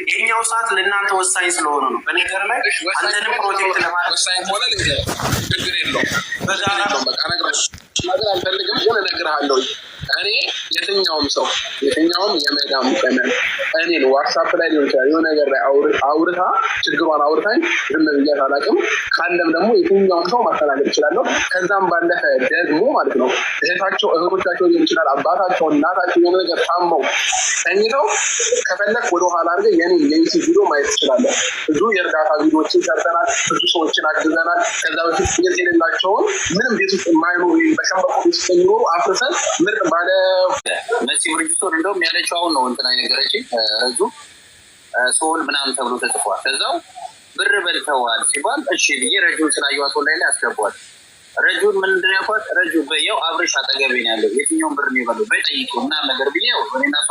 ይሄኛው ሰዓት ለእናንተ ወሳኝ ስለሆነ ነው። በነገር ላይ አንተንም protect ለማድረግ ወሳኝ ከሆነ ልንገርህ፣ ችግር የለውም። በጋራ በቃ እነግርሃለሁ። ነገር አልፈልግም ግን እነግርሃለሁ። እኔ የትኛውም ሰው፣ የትኛውም የመዳም ቅመም እኔን WhatsApp ላይ ሊሆን ይችላል፣ የሆነ ነገር ላይ አውርታ፣ ችግሯን አውርታኝ ዝም ብያት አላውቅም። ካለም ደግሞ የትኛውም ሰው ማስተናገድ እችላለሁ። ከዛም ባለፈ ደግሞ ማለት ነው እህታቸው፣ እህቶቻቸው ሊሆን ይችላል፣ አባታቸው፣ እናታቸው የሆነ ነገር ታመው ተኝተው ከፈለክ ወደ ኋላ አድርገህ የኔን የ YouTube ቪዲዮ ማየት ትችላለህ። ብዙ የእርዳታ ቪዲዮዎችን ሰርተናል። ብዙ ሰዎችን አግዘናል። ከዛ በፊት ቤት የሌላቸውን፣ ምንም ቤት ውስጥ የማይኖሩ፣ በሸንበቆ ውስጥ የሚኖሩ አፍርሰን ምርጥ ባለ መሲ ብርጅስቶን እንደውም ያለችው አሁን ነው እንትና የነገረችኝ፣ ረጁ ሶል ምናምን ተብሎ ተጽፏል። ከዛው ብር በልተዋል ሲባል እሺ ብዬ ረጁን ስላየኋት ላይ አስገቧል። ረጁን ምንድን ነው ያልኳት? ረጁ በየው አብርሽ አጠገቤ ነው ያለው፣ የትኛውን ብር ነው የበለው በይ ጠይቂው ምናምን ነገር ብዬ እኔና እሷ